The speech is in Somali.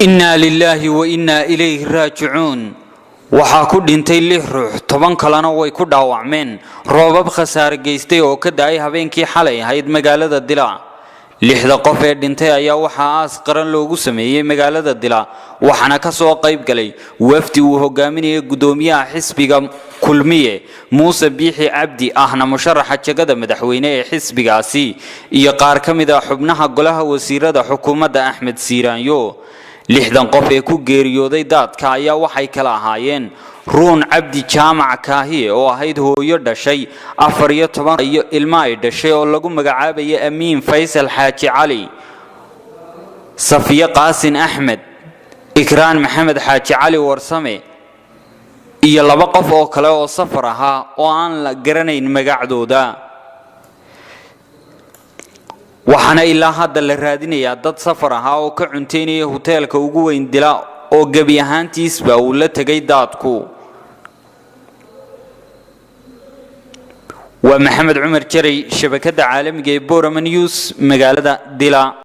Innaa lilaahi wa innaa ilayhi raajicuun. Waxaa ku dhintay lix ruux, 10 kalena way ku dhaawacmeen roobab khasaare geystay oo ka da'ay habeenkii xalay ahayd magaalada Dila. Lixda qof ee dhintay ayaa waxaa aas qaran loogu sameeyey magaalada Dila, waxaana ka soo qayb galay wafdi uu hogaaminayay guddoomiyaha xisbiga Kulmiye Muuse Biixi Cabdi, ahna musharaxa jagada madaxweyne ee xisbigaasi, iyo qaar ka mid ah xubnaha golaha wasiirada xukuumadda Axmed Siiraanyo. Lixdan qof ee ku geeriyooday daadka ayaa waxay kala ahaayeen Ruun Cabdi Jaamac Kaahiye oo ahayd hooyo dhashay 14 iyo ilmo ay dhashay oo lagu magacaabaya Amiin Faysal Xaaji Cali, Safiye Qaasin Axmed, Ikraan Maxamed Xaaji Cali Warsame iyo laba qof oo kale oo safar ahaa oo aan la garanayn magacdooda. Waxaana ilaa hadda la raadinayaa dad safar ahaa oo ka cunteynaya huteelka ugu weyn Dila oo gebi ahaantiisba uu la tegay daadku. Waa Maxamed Cumar Jaray, shabakada caalamiga ee Borama News, magaalada Dila.